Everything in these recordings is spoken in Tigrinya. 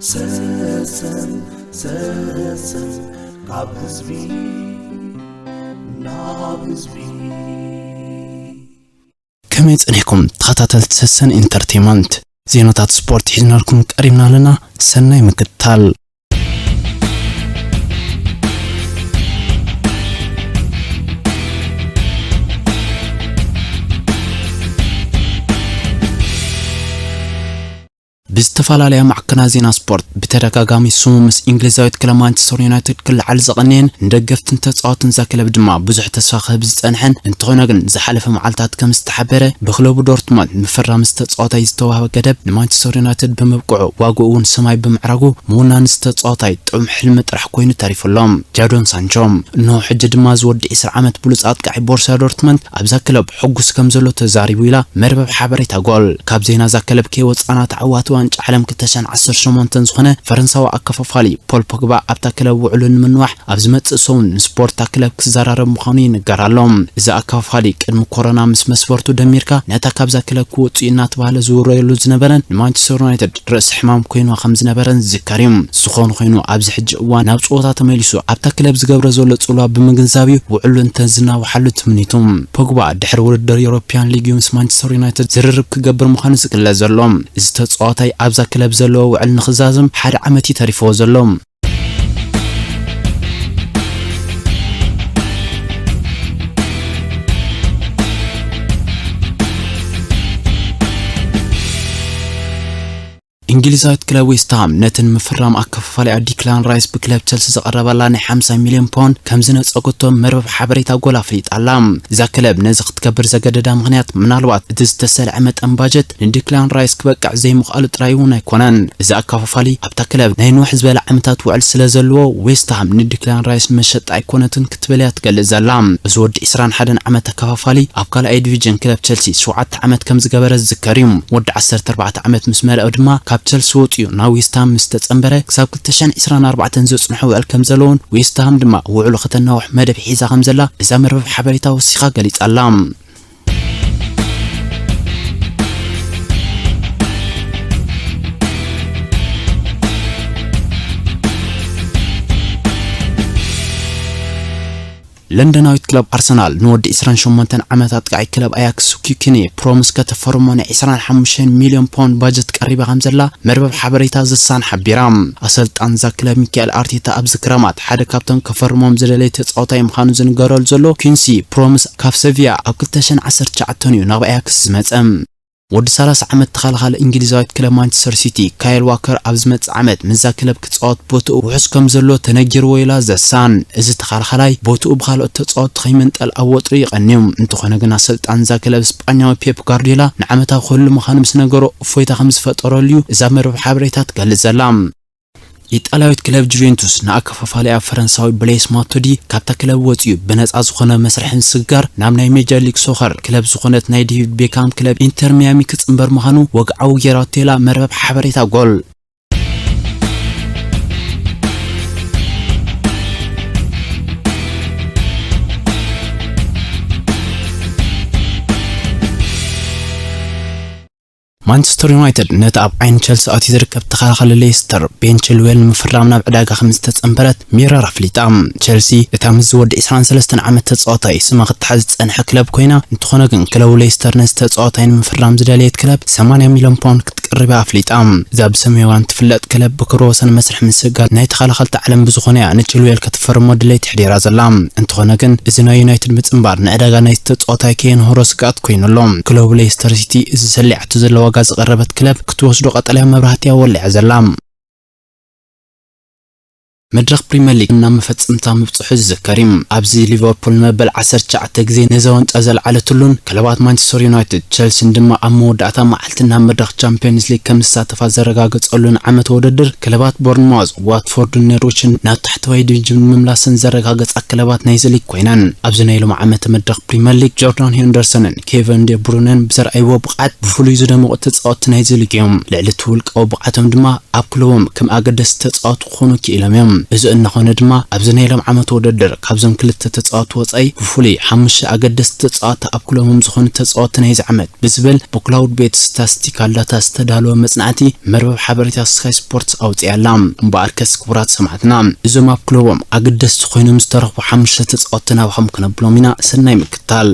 ሰሰን ሰሰን ካብ ህዝቢ ናብ ህዝቢ። ከመይ ጸኒሕኩም ተኸታተልቲ ሰሰን ኢንተርቴይመንት? ዜናታት ስፖርት ሒዝናልኩም ቀሪብና ኣለና። ሰናይ ምክትታል። ብዝተፈላለያ ማዕከናት ዜና ስፖርት ብተደጋጋሚ ስሙ ምስ እንግሊዛዊት ክለብ ማንቸስተር ዩናይትድ ክለዓል ዝቐነየን ንደገፍትን ተጻወትን እዛ ክለብ ድማ ብዙሕ ተስፋ ክህብ ዝጸንሐን፣ እንተኾነ ግን ዝሓለፈ መዓልታት ከም ዝተሓበረ ብክለቡ ዶርትመንድ ምፍራም ዝተጻወታይ ዝተዋህበ ገደብ ንማንቸስተር ዩናይትድ ብምብቅዑ ዋግኡ እውን ሰማይ ብምዕራጉ ምውናን ዝተጻወታይ ጥዑም ሕልሚ ጥራሕ ኮይኑ ተሪፉ ኣሎ። ጃዶን ሳንቾ እንሆ ሕጂ ድማ ዝወዲ ዕስራ ዓመት ብሉጽ ኣጥቃዒ ቦርሲያ ዶርትመንድ ኣብዛ ክለብ ሕጉስ ከም ዘሎ ተዛሪቡ ኢላ መርበብ ሓበሬታ ጎል። ካብ ዜና እዛ ክለብ ከይወጻና ተዓዋቲ ዋንጫ ዓለም ክልተ ሽሕን ዓሰርተ ሸሞንተን ዝኾነ ፈረንሳዊ ኣከፋፋሊ ፖል ፖግባ ኣብታ ክለብ ውዕሉ ንምንዋሕ ኣብ ዝመጽእ ሰሙን ምስ ቦርታ ክለብ ክዘራረብ ምዃኑ ይንገር ኣሎ። እዚ ኣከፋፋሊ ቅድሚ ኮሮና ምስ መስፈርቱ ደሚርካ ነታ ካብዛ ክለብ ክወጽእ እናተባህለ ዝውረየሉ ዝነበረን ንማንቸስተር ዩናይትድ ርእሲ ሕማም ኮይንዋ ከም ዝነበረን ዝዝከር እዩ። ዝኾነ ኮይኑ ኣብዚ ሕጂ እዋን ናብ ጸወታ ተመሊሱ ኣብታ ክለብ ዝገብሮ ዘሎ ጽልዋ ብምግንዛብ እዩ ውዕሉ እንተዝናዋሓሉ ትምኒቱ። ፖግባ ድሕሪ ውድድር ዩሮፒያን ሊግ እዩ ምስ ማንቸስተር ዩናይትድ ዝርርብ ክገብር ምዃኑ ዝግለጽ ዘሎ። እዚ ተጻዋታይ ኣብዛ ክለብ ዘለዎ ውዕል ንኽዛዘም ሓደ ዓመት እዩ ተሪፍዎ ዘሎ። እንግሊዛዊት ክለብ ዌስትሃም ነቲ ንምፍራም ኣከፋፋሊኣ ዲክላን ራይስ ብክለብ ቸልሲ ዝቐረበላ ናይ ሓምሳ ሚልዮን ፓውንድ ከም ዝነጸገቶ መርበብ ሓበሬታ ጎል ኣፍሊጣ ኣላ። እዛ ክለብ ነዚ ክትገብር ዘገደዳ ምኽንያት ምናልባት እቲ ዝተሰልዐ መጠን ባጀት ንዲክላን ራይስ ክበቅዕ ዘይምኽኣሉ ጥራይ እውን ኣይኮነን። እዚ ኣከፋፋሊ ኣብታ ክለብ ናይ ንውሕ ዝበለ ዓመታት ውዕል ስለ ዘለዎ ዌስትሃም ንዲክላን ራይስ መሸጣ ኣይኮነትን ክትብል እያ ትገልጽ ዘላ። እዚ ወዲ ዕስራን ሓደን ዓመት ኣከፋፋሊ ኣብ ካልኣይ ዲቪዥን ክለብ ቸልሲ ሸውዓተ ዓመት ከም ዝገበረ ዝዝከር እዩ። ወዲ ዓሰርተ ኣርባዕተ ዓመት ምስ መለኦ ድማ ካብ ቸልሲ ወጺኡ ናብ ዌስትሃም ምስ ተጸንበረ ክሳብ ክልተ ሽሕን ዕስራን ኣርባዕተን ዘጽንሖ ውዕል ከም ዘለዎን ዌስትሃም ድማ ውዕሉ ከተናውሕ መደብ ሒዛ ከም ዘላ እዛ መርበብ ሓበሬታ ወሲኻ ገሊጻ ኣላ። ለንደናዊት ክለብ ኣርሰናል ንወዲ ዕስራን ሸሞንተን ዓመት ኣጥቃዒ ክለብ ኣያክስ ኪኪኒ ፕሮምስ ከተፈርሞ ናይ ዕስራን ሓሙሽተን ሚልዮን ፓውንድ ባጀት ቀሪባ ከም ዘላ መርበብ ሓበሬታ ዘሳን ሓቢራ። ኣሰልጣን እዛ ክለብ ሚካኤል ኣርቴታ ኣብዚ ክረማት ሓደ ካብቶም ከፈርሞም ዝደለየ ተጻዋታይ ምዃኑ ዝንገረሉ ዘሎ ኪንሲ ፕሮምስ ካብ ሰቪያ ኣብ ክልተ ሽሕን ዓሰርተ ትሽዓተን እዩ ናብ ኣያክስ ዝመጸ። ወዲ ሰላሳ ዓመት ተኸላኻሊ እንግሊዛዊት ክለብ ማንቸስተር ሲቲ ካይል ዋከር ኣብ ዝመጽእ ዓመት ምስዛ ክለብ ክጻወት ቦትኡ ውሑስ ከም ዘሎ ተነጊርዎ ኢላ ዘሳን። እዚ ተኸላኻላይ ቦትኡ ብኻልኦት ተጻወትቲ ከይምንጠል ኣብ ወጥሪ ይቐንዩ። እንተኾነ ግን ኣሰልጣን እዛ ክለብ ስጳኛዊ ፔፕ ጋርዲዮላ ንዓመታዊ ክህሉ ምዃኑ ምስ ነገሮ እፎይታ ከም ዝፈጠረሉ እዩ እዛ መርበብ ሓበሬታ ትገልጽ ዘላ። ኢጣልያዊት ክለብ ጁቬንቱስ ንኣከፋፋሊኣ ፈረንሳዊ ብሌስ ማቶዲ ካብታ ክለብ ወጺኡ ብነጻ ዝኾነ መስርሒ ምስግጋር ናብ ናይ ሜጀር ሊግ ሶኸር ክለብ ዝኾነት ናይ ዴቪድ ቤካም ክለብ ኢንተር ሚያሚ ክጽንበር ምዃኑ ወግዓዊ ጌራቶ ኢላ መርበብ ሓበሬታ ጎል። ማንቸስተር ዩናይትድ ነቲ ኣብ ዓይኒ ቸልሲ ኣትዩ ዝርከብ ተኸላኻሊ ሌስተር ቤን ቺልዌል ንምፍራም ናብ ዕዳጋ ከም ዝተጸንበረት ሚረር ኣፍሊጣ። ቸልሲ እታ ምስ ዝወዲ ዕስራን ሰለስተን ዓመት ተጻዋታይ ስማ ክትሓዝ ዝጸንሐ ክለብ ኮይና፣ እንተኾነ ግን ክለቡ ሌስተር ነዚ ተጻዋታይ ንምፍራም ዝደለየት ክለብ ሰማንያ ሚልዮን ፓውንድ ክትቅርብ እያ ኣፍሊጣ። እዛ ብሰሜዋን ትፍለጥ ክለብ ብክሮ ወሰን መስርሕ ምስግጋር ናይ ተኸላኸልቲ ዓለም ብዝኾነ እያ ንቺልዌል ክትፈርሞ ድሌት ኣሕዲራ ዘላ። እንተኾነ ግን እዚ ናይ ዩናይትድ ምጽንባር ንዕዳጋ ናይቲ ተጻዋታይ ከየንህሮ ስግኣት ኮይኑ ኣሎ። ክለቡ ሌስተር ሲቲ እዚ ሰሊዓቶ ዘሎ ዋጋ ዝቐረበት ክለብ ክትወስዶ ቀጠልያ መብራህቲ እያ ወሊዓ ዘላ። መድረኽ ፕሪምየር ሊግ ናብ መፈጸምታ ምብጽሑ ዝዝከር እዩ። ኣብዚ ሊቨርፑል ንመበል ዓሰርተ ትሽዓተ ግዜ ነዛ ዋንጫ ዘልዓለትሉን ክለባት ማንቸስተር ዩናይትድ ቸልሲን ድማ ኣብ መወዳእታ መዓልቲ ናብ መድረኽ ቻምፒዮንስ ሊግ ከም ዝሳተፋ ዘረጋገጸሉን ዓመት ውድድር ክለባት ቦርንማውዝ፣ ዋትፎርድን ኖርዊችን ናብ ታሕተዋይ ዲቪዥን ምምላሰን ዘረጋገጻ ክለባት ናይዚ ሊግ ኮይነን። ኣብዚ ናይ ሎሚ ዓመት መድረኽ ፕሪምየር ሊግ ጆርዳን ሄንደርሰንን ኬቨን ዴ ብሩነን ብዘርኣይዎ ብቕዓት ብፍሉይ ዝደመቑ ተጻወትቲ ናይዚ ሊግ እዮም። ልዕሊ እቲ ውልቃዊ ብቕዓቶም ድማ ኣብ ክለቦም ከም ኣገደስቲ ተጻወትቲ ክኾኑ ክኢሎም እዮም። እዚ እናኾነ ድማ ኣብዚ ናይ ሎም ዓመት ውድድር ካብዞም ክልተ ተጻወቲ ወጻኢ ብፍሉይ ሓሙሽተ ኣገደስቲ ተጻወቲ ኣብ ክለቦም ዝኾኑ ተጻወቲ ናይዚ ዓመት ብዝብል ብክላውድ ቤት ስታስቲካል ዳታ ዝተዳለወ መጽናዕቲ መርበብ ሓበሬታ ስካይ ስፖርትስ ኣውጺኣላ። እምበኣርከስ ክቡራት ሰማዕትና፣ እዞም ኣብ ክለቦም ኣገደስቲ ኮይኖም ዝተረኽቡ ሓሙሽተ ተጻወቲ ናባኹም ክነብሎም ኢና። ሰናይ ምክትታል።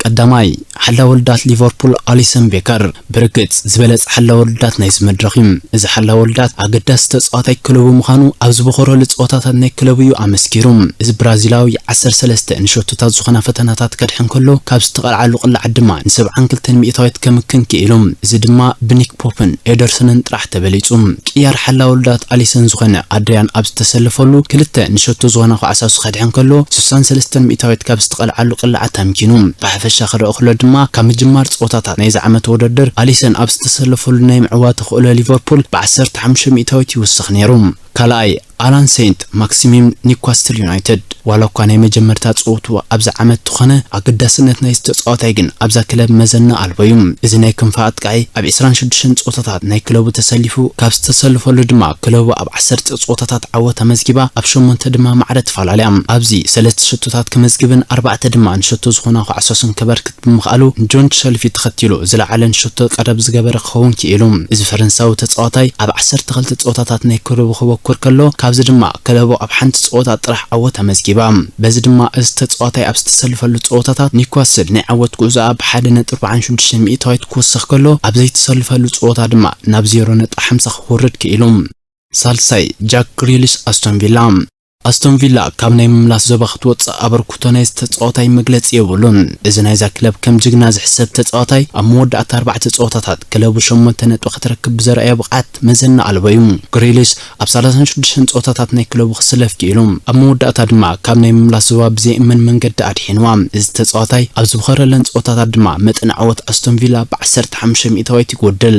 ቀዳማይ፣ ሓላ ወልዳት ሊቨርፑል ኣሊሰን ቤከር። ብርግጽ ዝበለጸ ሓላ ወልዳት ናይዚ መድረኽ እዩ። እዚ ሓላ ወልዳት ኣገዳሲ ተጻዋታይ ክለቡ ምዃኑ ኣብ ዝበኾረሉ ጸወታታት ናይ ክለቡ እዩ ኣመስኪሩ። እዚ ብራዚላዊ ዓሰርተ ሰለስተ ንሸቶታት ዝኾና ፈተናታት ከድሕን ከሎ፣ ካብ ዝተቐልዓሉ ቅላዓት ድማ ንሰብዓን ክልተን ሚእታዊት ከምክን ክኢሉ። እዚ ድማ ብኒክ ፖፕን ኤደርሰንን ጥራሕ ተበሊጹ። ቅያር ሓላ ወልዳት ኣሊሰን ዝኾነ ኣድሪያን ኣብ ዝተሰለፈሉ ክልተ ንሸቶ ዝኾና ኳዕሳሱ ከድሕን ከሎ፣ ስሳን ሰለስተን ሚእታዊት ካብ ዝተቐልዓሉ ቅላዓት ኣምኪኑ። ብሓፈሻ ክረአ ከሎ ድማ፣ ካብ ምጅማር ጸወታታት ናይዚ ዓመት ውድድር ኣሊሰን ኣብ ዝተሰለፈሉ ናይ ምዕዋት ተኽእሎ ሊቨርፑል ብዓሰርተ ሓሙሽተ ሚእታዊት ይውስኽ ነይሩ። ካልኣይ፣ ኣላን ሴንት ማክሲሚም ኒውካስትል ዩናይትድ። ዋላ እኳ ናይ መጀመርታ ጸወቱ ኣብዚ ዓመት ተኾነ፣ ኣገዳስነት ናይዚ ተጻዋታይ ግን ኣብዛ ክለብ መዘና ኣልቦ እዩ። እዚ ናይ ክንፊ ኣጥቃዒ ኣብ ዕስራን ሽዱሽተን ጸወታታት ናይ ክለቡ ተሰሊፉ፣ ካብ ዝተሰለፈሉ ድማ ክለቡ ኣብ ዓሰርተ ጸወታታት ዓወት ኣመዝጊባ፣ ኣብ ሸሞንተ ድማ ማዕረ ተፈላለያ። ኣብዚ ሰለስተ ሸቶታት ከመዝግብን ኣርባዕተ ድማ ንሸቶ ዝኾና ኳዕሳሱን ከበርክት ብምኽኣሉ፣ ንጆን ሸልፊ ተኸቲሉ ዝለዓለ ንሸቶ ቀረብ ዝገበረ ክኸውን ክኢሉ። እዚ ፈረንሳዊ ተጻዋታይ ኣብ ዓሰርተ ክልተ ጸወታታት ናይ ክለቡ ክበኩር ከሎ፣ ካብዚ ድማ ክለቡ ኣብ ሓንቲ ጸወታ ጥራሕ ዓወት ኣመዝጊባ። በዚ ድማ እዚ ተጻዋታይ ኣብ ዝተሰልፈሉ ጸወታታት ኒውካስል ናይ ዓወት ጉዕዞኣ ብሓደ ነጥቢ ኣርባዓን ሽዱሽተን ሚእታዊት ክውስኽ ከሎ፣ ኣብ ዘይተሰልፈሉ ጸወታ ድማ ናብ ዜሮ ነጥቢ ሓምሳ ክወርድ ክኢሉ። ሳልሳይ፣ ጃክ ግሪሊሽ ኣስቶን ቪላ። ኣስቶን ቪላ ካብ ናይ ምምላስ ዞባ ክትወጽእ ኣበርክቶ ናይዚ ተጻዋታይ መግለጺ የብሉን። እዚ ናይዛ ክለብ ከም ጅግና ዝሕሰብ ተጻዋታይ ኣብ መወዳእታ ኣርባዕተ ጸወታታት ክለቡ ሸሞንተ ነጥቢ ክትረክብ ብዘርኣዮ ብቕዓት መዘና ኣልቦ እዩ። ግሪሊሽ ኣብ ሰላሳን ሽዱሽተን ጸወታታት ናይ ክለቡ ክስለፍ ክኢሉ፣ ኣብ መወዳእታ ድማ ካብ ናይ ምምላስ ዞባ ብዘይእመን መንገዲ ኣድሒንዋ። እዚ ተጻዋታይ ኣብ ዝበኸረለን ጸወታታት ድማ መጠን ዓወት ኣስቶን ቪላ ብዓሰርተ ሓሙሽተ ሚእታዊት ይጎድል።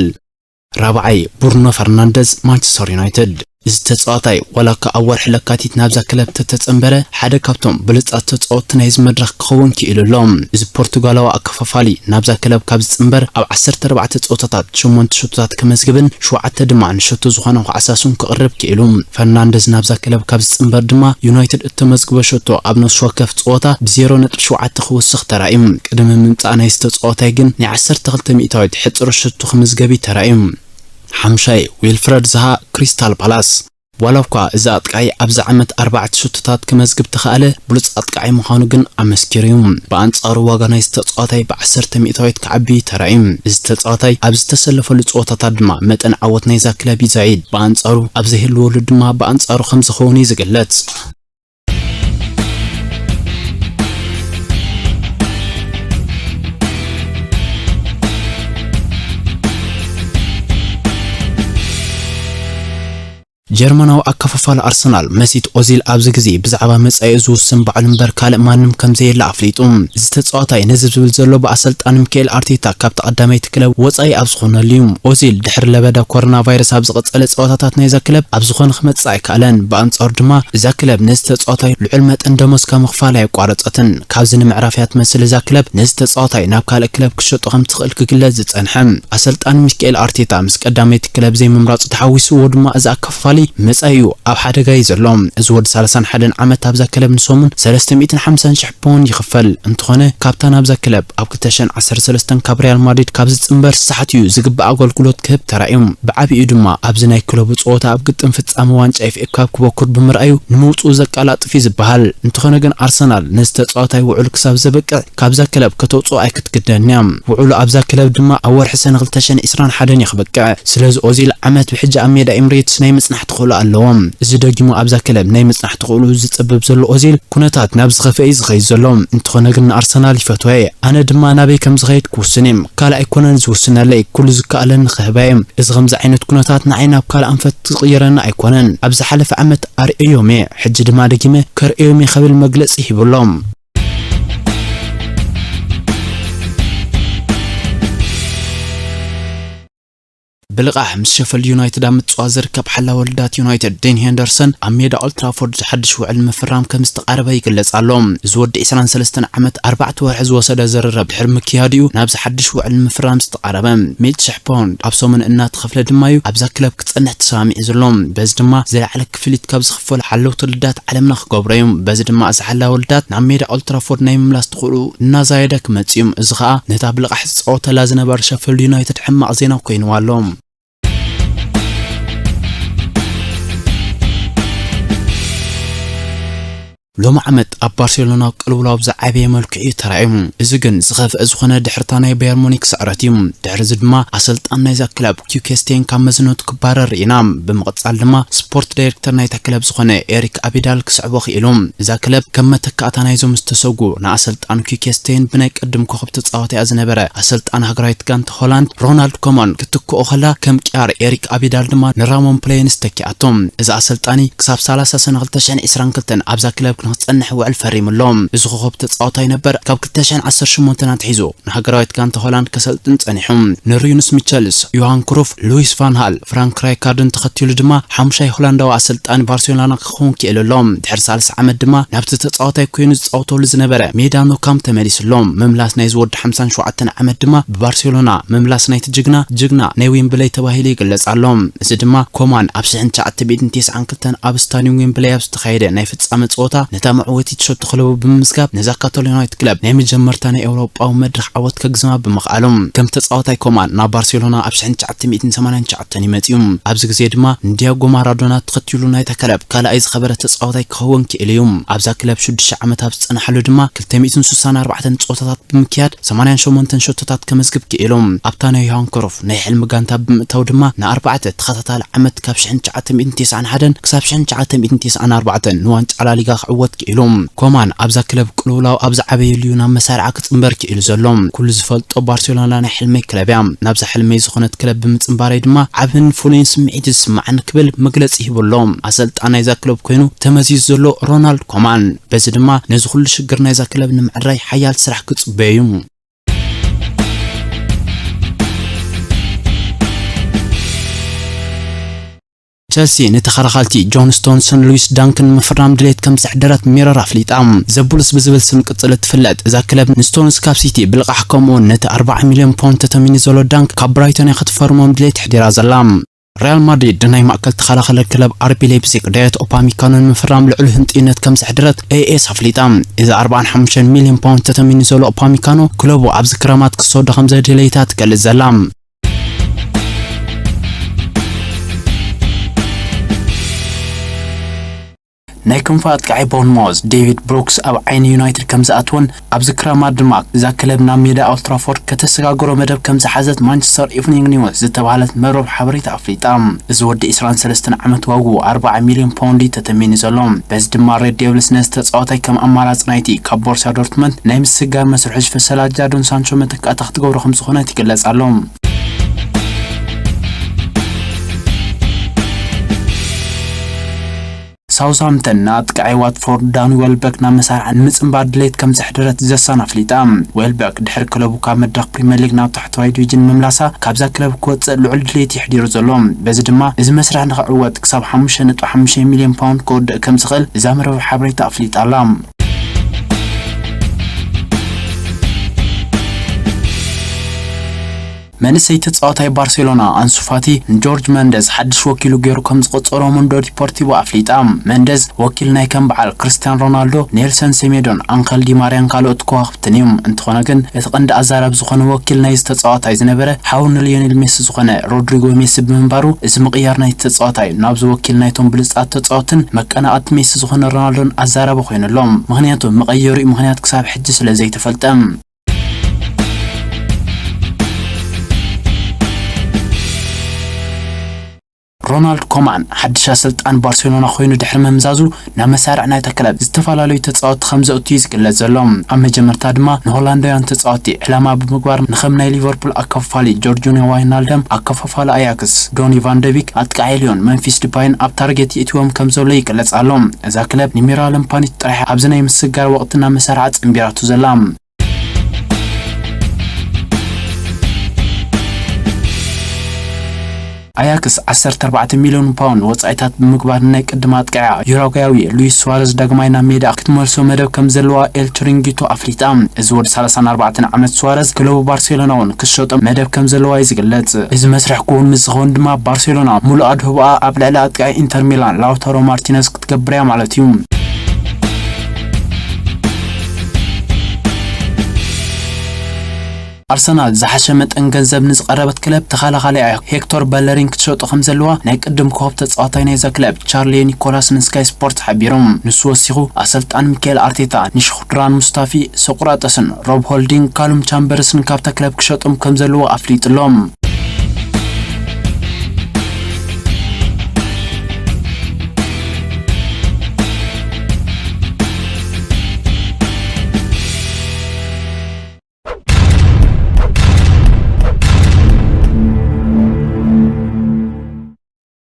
ራብዓይ፣ ብሩኖ ፈርናንደዝ ማንቸስተር ዩናይትድ። እዚ ተጻዋታይ ዋላ እኳ ኣብ ወርሒ ለካቲት ናብዛ ክለብ ተተጸንበረ፣ ሓደ ካብቶም ብሉጻት ተጻወትቲ ናይዚ መድረኽ ክኸውን ክኢሉ ኣሎ። እዚ ፖርቱጋላዊ ኣከፋፋሊ ናብዛ ክለብ ካብ ዝጽንበር ኣብ ዓሰርተ ኣርባዕተ ጸወታታት ሸሞንተ ሸቶታት ከመዝግብን ሸውዓተ ድማ ንሸቶ ዝኾነ ኳዕሳሱን ክቕርብ ክኢሉ። ፈርናንደዝ ናብዛ ክለብ ካብ ዝጽንበር ድማ ዩናይትድ እተመዝግቦ ሸቶ ኣብ ነፍሲ ወከፍ ጸወታ ብዜሮ ነጥቢ ሸውዓተ ክውስኽ ተራእዩ። ቅድሚ ምምጻእ ናይዚ ተጻዋታይ ግን ናይ ዓሰርተ ክልተ ሚእታዊት ሕጽሮ ሸቶ ክምዝገብ እዩ ተራእዩ። ሓምሻይ፣ ዊልፍረድ ዛሃ ክሪስታል ፓላስ። ዋላ እኳ እዚ ኣጥቃዒ ኣብዚ ዓመት ኣርባዕተ ሸቶታት ክመዝግብ ተኻእለ፣ ብሉጽ ኣጥቃዒ ምዃኑ ግን ኣመስኪሩ እዩ። ብኣንጻሩ ዋጋ ናይዚ ተጻዋታይ ብዓሰርተ ሚእታዊት ክዓቢ ተራእዩ። እዚ ተጻዋታይ ኣብ ዝተሰለፈሉ ጸወታታት ድማ መጠን ዓወት ናይዛ ክለብ ይዛይድ። ብኣንጻሩ ኣብ ዘይህልወሉ ድማ ብኣንጻሩ ከም ዝኸውን እዩ ዝግለጽ። ጀርመናዊ ኣከፋፋሊ ኣርሰናል መሲት ኦዚል ኣብዚ ግዜ ብዛዕባ መጻኢኡ ዝውስን ባዕሉ እምበር ካልእ ማንም ከም ዘየለ ኣፍሊጡ። እዚ ተጻዋታይ ነዚ ዝብል ዘሎ ብኣሰልጣኒ ሚካኤል ኣርቴታ ካብታ ቀዳመይቲ ክለብ ወጻኢ ኣብ ዝኾነሉ እዩ። ኦዚል ድሕሪ ለበዳ ኮሮና ቫይረስ ኣብ ዝቐጸለ ጸወታታት ናይዛ ክለብ ኣብ ዝኾነ ክመጽእ ኣይከኣለን። ብኣንጻሩ ድማ እዛ ክለብ ነዚ ተጻዋታይ ልዑል መጠን ደሞዝ ካብ ምኽፋል ኣየቋረጸትን። ካብዚ ንምዕራፍ እያ ትመስል እዛ ክለብ ነዚ ተጻዋታይ ናብ ካልእ ክለብ ክትሸጦ ከም ትኽእል ክግለጽ ዝጸንሐ። ኣሰልጣኒ ሚካኤል ኣርቴታ ምስ ቀዳመይቲ ክለብ ዘይምምራጹ ተሓዊስዎ ድማ እዚ ኣከፋፋሊ መጻኢኡ ኣብ ሓደጋ እዩ ዘሎ። እዚ ወዲ ሰላሳን ሓደን ዓመት ኣብዛ ክለብ ንሰሙን ሰለስተ ሚእትን ሓምሳን ሽሕ ፓውንድ ይኽፈል። እንተኾነ ካብታ ናብዛ ክለብ ኣብ ክልተ ሽሕን ዓሰርተ ሰለስተን ካብ ሪያል ማድሪድ ካብ ዝጽንበር ሳሕት እዩ ዝግባእ ኣገልግሎት ክህብ ተራእዩ። ብዓቢኡ ድማ ኣብዚ ናይ ክለቡ ጸወታ ኣብ ግጥም ፍጻመ ዋንጫ ኤፍ ኤ ካፕ ክበኩር ብምርኣዩ ንምውጽኡ ዘቀላጥፍ እዩ ዝበሃል። እንተኾነ ግን ኣርሰናል ነዚ ተጻዋታይ ውዕሉ ክሳብ ዘብቅዕ ካብዛ ክለብ ከተውጽኦ ኣይክትግደን እያ። ውዕሉ ኣብዛ ክለብ ድማ ኣብ ወርሒ ሰነ ክልተ ሽሕን ዕስራን ሓደን እዩ ክበቅዕ። ስለዚ ኦዚል ዓመት ብሕጂ ኣብ ሜዳ ኤምሬትስ ናይ ምጽናሕ ተኽእሎ ኣለዎ። እዚ ደጊሙ ኣብዛ ክለብ ናይ ምጽናሕ ተኽእሎ ዝጸብብ ዘሎ ኦዚል ኩነታት ናብ ዝኸፍአ እዩ ዝኸይድ ዘሎ። እንተኾነ ግን ንኣርሰናል ይፈትዋ እየ። ኣነ ድማ ናበይ ከም ዝኸይድ ክውስን እየ። ካልእ ኣይኮነን ዝውስነለይ፣ ኩሉ ዝከኣለኒ ክህባ እየ። እዚ ከምዚ ዓይነት ኩነታት ንዓይ ናብ ካልእ ኣንፈት ዝቕይረኒ ኣይኮነን። ኣብ ዝሓለፈ ዓመት ኣርእዮም እየ፣ ሕጂ ድማ ደጊመ ከርእዮም እየ ክብል መግለጺ ሂቡ ኣሎ። ብልቓሕ ምስ ሸፈልድ ዩናይትድ ኣብ ምጽዋት ዝርከብ ሓላዊ ወልዳት ዩናይትድ ዴን ሄንደርሰን ኣብ ሜዳ ኦልትራፎርድ ሓድሽ ውዕል ንምፍራም ከም ዝተቓረበ ይግለጽ ኣሎ። እዚ ወዲ ዕስራን ሰለስተን ዓመት ኣርባዕተ ወርሒ ዝወሰደ ዝርርብ ድሕሪ ምክያድ'ዩ ናብዚ ሓድሽ ውዕል ንምፍራም ዝተቓረበ። ሚእቲ ሽሕ ፓውንድ ኣብ ሰሙን እናተኸፍለ ድማ እዩ ኣብዛ ክለብ ክጸንሕ ተሰማሚዑ ዘሎ። በዚ ድማ ዝለዓለ ክፍሊት ካብ ዝኽፈሉ ሓለውቲ ወልዳት ዓለምና ክገብሮ እዩ። በዚ ድማ እዚ ሓላዊ ወልዳት ናብ ሜዳ ኦልትራፎርድ ናይ ምምላስ ትኽእሉ እናዛየደ ክመጽእ እዩ። እዚ ኸኣ ነታ ብልቓሕ ዝጻወተላ ዝነበረ ሸፈልድ ዩናይትድ ሕማቕ ዜና ኮይንዋ ኣሎ። ሎሚ ዓመት ኣብ ባርሴሎና ቅልውላው ብዝዓበየ መልክዑ እዩ ተራእዩ። እዚ ግን ዝኸፍአ ዝኾነ ድሕርታ ናይ ባየር ሙኒክ ስዕረት እዩ። ድሕሪ እዚ ድማ ኣሰልጣን ናይዛ ክለብ ኪውኬስቴን ካብ መዝነቱ ክባረር ርኢና። ብምቕጻል ድማ ስፖርት ዳይሬክተር ናይታ ክለብ ዝኾነ ኤሪክ ኣቢዳል ክስዕቦ ክኢሉ። እዛ ክለብ ከም መተካእታ ናይዞም ዝተሰጉ ንኣሰልጣን ኪውኬስቴን ብናይ ቅድም ኮኸብ ተጻዋቲኣ ዝነበረ ኣሰልጣን ሃገራዊት ጋንታ ሆላንድ ሮናልድ ኮማን ክትክኦ ከላ ከም ቅያር ኤሪክ ኣቢዳል ድማ ንራሞን ፕሌንስ ተኪኣቶ። እዚ ኣሰልጣኒ ክሳብ ሰላሳ ሰነ ክልተ ሽሕን ዕስራን ክልተን ኣብዛ ክለብ ንክጸንሕ ውዕል ፈሪሙ ኣሎ። እዚ ኮኸብ ተጻዋታይ ነበር ካብ ክልተ ሽሕን ዓሰርተ ሸሞንተን ኣትሒዙ ንሃገራዊት ጋንታ ሆላንድ ከሰልጥን ጸኒሑ። ንሪዩንስ ሚቸልስ፣ ዮሃን ክሩፍ፣ ሉዊስ ቫን ሃል፣ ፍራንክ ራይካርድን ተኸቲሉ ድማ ሓሙሻይ ሆላንዳዊ ኣሰልጣኒ ባርሴሎና ክኸውን ክኢሉ ኣሎ። ድሕሪ ሳልሳ ዓመት ድማ ናብቲ ተጻዋታይ ኮይኑ ዝጻወተሉ ዝነበረ ሜዳ ኖካም ተመሊሱ ኣሎ። ምምላስ ናይዚ ወዲ ሓምሳን ሸውዓተን ዓመት ድማ ብባርሴሎና ምምላስ ናይቲ ጅግና፣ ጅግና ናይ ዌምብለይ ተባሂሉ ይግለጽ ኣሎ። እዚ ድማ ኮማን ኣብ ሽሕን ትሽዓተ ሚእትን ተስዓን ክልተን ኣብ ስታዲየም ዌምብለይ ኣብ ዝተኻየደ ናይ ፍጻመ ጸወታ ነታ መዕወቲት ሸቶ ክለቡ ብምምዝጋብ ነዛ ካታሎናዊት ክለብ ናይ መጀመርታ ናይ ኤውሮጳዊ መድረኽ ዓወት ከግዝማ ብምኽኣሉ። ከም ተጻዋታይ ኮማን ናብ ባርሴሎና ኣብ ሽሕን ትሽዓተ ሚእትን ሰማንያን ትሽዓተን እዩ መጺኡ። ኣብዚ ግዜ ድማ ንዲያጎ ማራዶና ተኸቲሉ ናይታ ክለብ ካልኣይ ዝኸበረ ተጻዋታይ ክኸውን ክኢሉ እዩ። ኣብዛ ክለብ ሽዱሽተ ዓመት ኣብ ዝጸንሓሉ ድማ ክልተ ሚእትን ስሳን ኣርባዕተን ጸወታታት ብምክያድ ሰማንያን ሸሞንተን ሸቶታት ከመዝግብ ክኢሉ። ኣብታ ናይ ዮሃን ክሩፍ ናይ ሕልሚ ጋንታ ብምእታው ድማ ንኣርባዕተ ተኸታታሊ ዓመት ካብ ሽሕን ትሽዓተ ሚእትን ተስዓን ሓደን ክሳብ ሽሕን ትሽዓተ ሚእትን ተስዓን ኣርባዕተን ንዋንጫ ላሊጋ ክዕወት ክኢሉ። ኮማን ኣብዛ ክለብ ቅልውላው ኣብ ዝዓበየሉ እዩ ናብ መሳርዓ ክጽንበር ክኢሉ ዘሎ። ኩሉ ዝፈልጦ ባርሴሎና ናይ ሕልመይ ክለብ እያ። ናብዛ ሕልመይ ዝኾነት ክለብ ብምጽንባረይ ድማ ዓብን ፍሉይን ስምዒት ዝስማዓኒ ክብል መግለጺ ሂቡ ኣሎ። ኣሰልጣን ናይዛ ክለብ ኮይኑ ተመዚዙ ዘሎ ሮናልድ ኮማን። በዚ ድማ ነዚ ኩሉ ሽግር ናይዛ ክለብ ንምዕራይ ሓያል ስራሕ ክጽበዮ እዩ። ቸልሲ ንተኸላኸልቲ ጆን ስቶንስን ሉዊስ ዳንክን ንምፍራም ድሌት ከም ዘሕደረት ሚረር ኣፍሊጣ። ዘቡልስ ብዝብል ስም ቅጽል እትፍለጥ እዛ ክለብ ንስቶንስ ካብ ሲቲ ብልቓሕ ከምኡውን ነቲ ኣርባዓ ሚልዮን ፓውንድ ተተሚኑ ዘሎ ዳንክ ካብ ብራይቶን እያ ክትፈርሞም ድሌት ኣሕዲራ ዘላ። ሪያል ማድሪድ ንናይ ማእከል ተኸላኸሊ ክለብ ኣርቢ ሌፕዚግ ዳየት ኦፓሚካኖ ንምፍራም ልዑል ህንጥዩነት ከም ዘሕደረት ኤኤስ ኣፍሊጣ። እዚ ኣርባዓን ሓሙሽተን ሚልዮን ፓውንድ ተተሚኑ ዘሎ ኦፓሚካኖ ክለቡ ኣብዚ ክረማት ክሰዶ ከም ዘድለይታ ትገልጽ ዘላ። ናይ ክንፊ ኣጥቃዓይ ቦርንማውዝ ዴቪድ ብሩክስ ኣብ ዓይኒ ዩናይትድ ከም ዝኣትወን ኣብዚ ክረማት ድማ እዛ ክለብ ናብ ሜዳ ኦልትራፎርድ ከተሰጋግሮ መደብ ከም ዝሓዘት ማንቸስተር ኢቭኒንግ ኒውስ ዝተባህለት መርበብ ሓበሬታ ኣፍሊጣ። እዚ ወዲ ዕስራን ሰለስተን ዓመት ዋግኡ ኣርባዓ ሚልዮን ፓውንድ እዩ ተተሚኑ ዘሎ። በዚ ድማ ሬድ ዴቭልስ ነዚ ተጻዋታይ ከም ኣማራጺ ናይቲ ካብ ቦርሲያ ዶርትመንድ ናይ ምስጋር መስርሑ ዝፈሰላ ጃዶን ሳንቾ መተካእታ ክትገብሮ ከም ዝኾነ ይግለጽ ኣሎ። ሳውዝሃምፕተን ንኣጥቃዓይ ዋትፎርድ ዳኒ ወልበክ ናብ መሳርዓ ንምጽንባር ድሌት ከም ዘሕደረት ዘሳን ኣፍሊጣ። ወልበክ ድሕሪ ክለቡ ካብ መድረኽ ፕሪምየር ሊግ ናብ ታሕተዋይ ዲቪዥን ምምላሳ ካብዛ ክለብ ክወጽእ ልዑል ድሌት የሕዲሩ ዘሎ። በዚ ድማ እዚ መስርሕ ንኽዕወት ክሳብ ሓሙሽተ ነጥቢ ሓሙሽተ ሚልዮን ፓውንድ ክወድእ ከም ዝኽእል እዛ መርበብ ሓበሬታ ኣፍሊጣ ኣላ። መንእሰይ ተጻዋታይ ባርሴሎና ኣንሱ ፋቲ ንጆርጅ መንደዝ ሓድሽ ወኪሉ ገይሩ ከም ዝቖጸሮ ሙንዶ ዲፖርቲቮ ኣፍሊጣ። መንደዝ ወኪል ናይ ከም በዓል ክርስቲያን ሮናልዶ፣ ኔልሰን ሴሜዶን፣ ኣንኸል ዲማርያን ካልኦት ከዋኽብትን እዩ። እንተኾነ ግን እቲ ቀንዲ ኣዛራቢ ዝኾነ ወኪል ናይዚ ተጻዋታይ ዝነበረ ሓው ንሊዮኔል ሜሲ ዝኾነ ሮድሪጎ ሜሲ ብምንባሩ እዚ ምቕያር ናይቲ ተጻዋታይ ናብዚ ወኪል ናይቶም ብሉጻት ተጻወትን መቀናቐንቲ ሜሲ ዝኾነ ሮናልዶን ኣዛራቢ ኮይኑ ኣሎ። ምኽንያቱ መቐየሪኡ ምኽንያት ክሳብ ሕጂ ስለ ዘይተፈልጠ። ሮናልድ ኮማን ሓድሽ ኣሰልጣን ባርሴሎና ኮይኑ ድሕሪ ምምዛዙ ናብ መሳርዕ ናይታ ክለብ ዝተፈላለዩ ተጻወትቲ ከም ዘእቱ እዩ ዝግለጽ ዘሎ። ኣብ መጀመርታ ድማ ንሆላንዳውያን ተጻወትቲ ዕላማ ብምግባር ንኸም ናይ ሊቨርፑል ኣከፋፋሊ ጆርጂኖ ዋይናልደም፣ ኣከፋፋሊ ኣያክስ ዶኒ ቫን ደቢክ፣ ኣጥቃዓይ ሊዮን መምፊስ ዲፓይን ኣብ ታርጌት የእትዎም ከም ዘሎ ይግለጽ ኣሎ። እዛ ክለብ ንሚራለም ፓኒች ጥራሕ ኣብዚ ናይ ምስጋር ወቕቲ ናብ መሳርዓ ጸንቢራቶ ዘላ። ኣያክስ ዓሰርተ ኣርባዕተ ሚልዮን ፓውንድ ወጻኢታት ብምግባር ናይ ቅድም ኣጥቃያ ዩራጓያዊ ሉዊስ ሱዋረዝ ዳግማይ ናብ ሜዳ ክትመልሶ መደብ ከም ዘለዋ ኤል ቺሪንጊቶ ኣፍሊጣ። እዚ ወዲ ሰላሳን ኣርባዕተን ዓመት ሱዋረዝ ክለቡ ባርሴሎና እውን ክትሸጦ መደብ ከም ዘለዋ እዩ ዝግለጽ። እዚ መስርሕ ክውን ምስ ዝኸውን ድማ ባርሴሎና ሙሉእ ኣድህቦኣ ኣብ ልዕሊ ኣጥቃይ ኢንተር ሚላን ላውታሮ ማርቲነዝ ክትገብር እያ ማለት እዩ። ኣርሰናል ዝሓሸ መጠን ገንዘብ ንዝቐረበት ክለብ ተኸላኻሊኣ ሄክቶር በለሪን ክትሸጦ ከም ዘለዋ ናይ ቅድም ኮኸብ ተጻዋታይ ናይዛ ክለብ ቻርሊ ኒኮላስ ንስካይ ስፖርት ሓቢሩ። ንሱ ወሲኹ ኣሰልጣን ሚካኤል ኣርቴታ ንሽኹድራን ሙስታፊ ሶቅራጠስን ሮብ ሆልዲንግ ካሉም ቻምበርስን ካብታ ክለብ ክሸጦም ከም ዘለዎ ኣፍሊጡ ኣሎ።